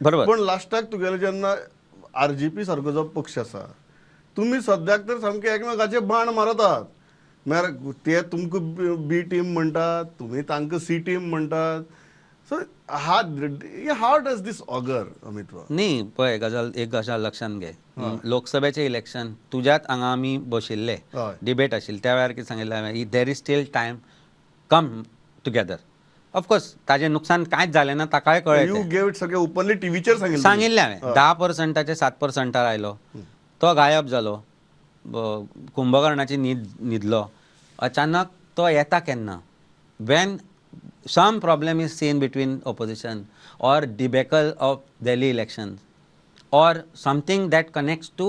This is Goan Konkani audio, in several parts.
बरोबर. पण लास्टाक तुगेले जेन्ना आरजीपी सारको जो पक्ष आसा, तुमी सद्याक तर सामके एकमेकाचे बाण मारतात. म्हळ्यार ते तुमकां बी टीम म्हणटात, तुमी तांकां सी टीम म्हणटात. So how does this augur, Amit बाब? न्ही, पळय गजाल, एक गजाल लक्षांत घे. लोकसभेचें इलेक्शन तुज्यात हांगा आमी बशिल्ले, डिबेट आशिल्ली, त्या वेळार कितें सांगिल्लें हांवें? There is still time, come together. Of course ताजें नुकसान कांयच जालें ना, ताकाय कळ्ळें you तें. गेव it सगळे ओपनली टिवीचेर सांगिल्लें. सांगिल्लें हांवें. 10 पर्संटाचे 7 पर्संटार आयलो तो, गायब जालो, कुंभकर्णाची न्हीद न्हिदलो. अचानक तो येता केन्ना? When some problem is seen between opposition or debacle of Delhi election or something that connects to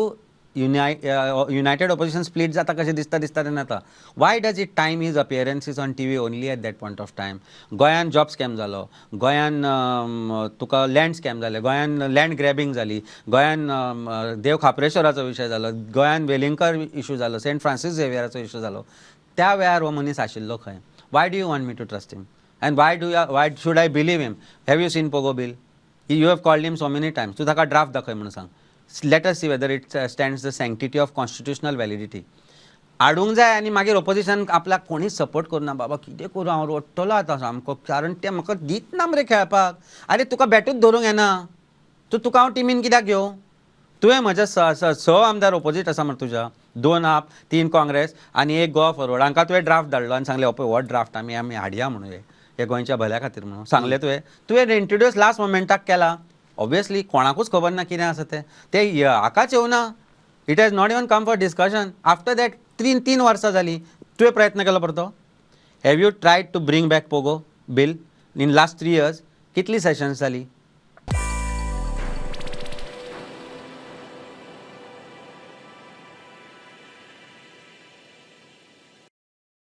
united opposition split जाता कशें दिसता दिसता तेन्ना येता. Why does it time his appearances on TV only at that point of time? गोंयान जॉब स्कॅम जालो, गोंयान तुका लँड स्कॅम जाले, गोंयान लँड ग्रॅबिंग जाली, गोंयान देव खाप्रेश्वराचो विशय जालो, गोंयान वेलिंगकर इशू जालो, सेंट फ्रांसीस झेवियराचो इशू जालो, त्या वेळार हो मनीस आशिल्लो खंय? Why do you want me to trust him and why should I believe him? Have you seen Pogo bill? You have called him so many times. तूं ताका ड्राफ्ट दाखय म्हणून सांग. Let us see whether it stands the sanctity of constitutional validity. हाडूंक जाय आनी मागीर ओपोजिशन आपल्याक कोणीच सपोर्ट करुना. बाबा, कितें करूं हांव? रडटलो आतां सामको, कारण ते म्हाका दीत ना मरे खेळपाक. आरे, तुका बॅटूच धरूंक येना, तूं तुका हांव टिमीन कित्याक घेवं? तुवें म्हज्या स आमदार ओपोजीट आसा मरे तुज्या, दोन आप, तीन काँग्रेस आनी एक गोवा फॉरवर्ड, हांकां तुवें ड्राफ्ट धाडलो आनी सांगलें, हो पळय हो ड्राफ्ट आमी हाडया म्हणून, हे हे गोंयच्या भल्या खातीर म्हणून सांगलें तुवें. तुवें इंट्रोड्यूस लास्ट मोमेंटाक केला. ऑब्वियसली कोणाकूच खबर ना कितें आसा तें. तें हाकाच येवना. It has not even come for discussion after that. 3 3 वर्सां जालीं. तुवें प्रयत्न केलो परतो? Have you tried to bring back Pogo bill in last 3 years? कितली सेशन्स जाली?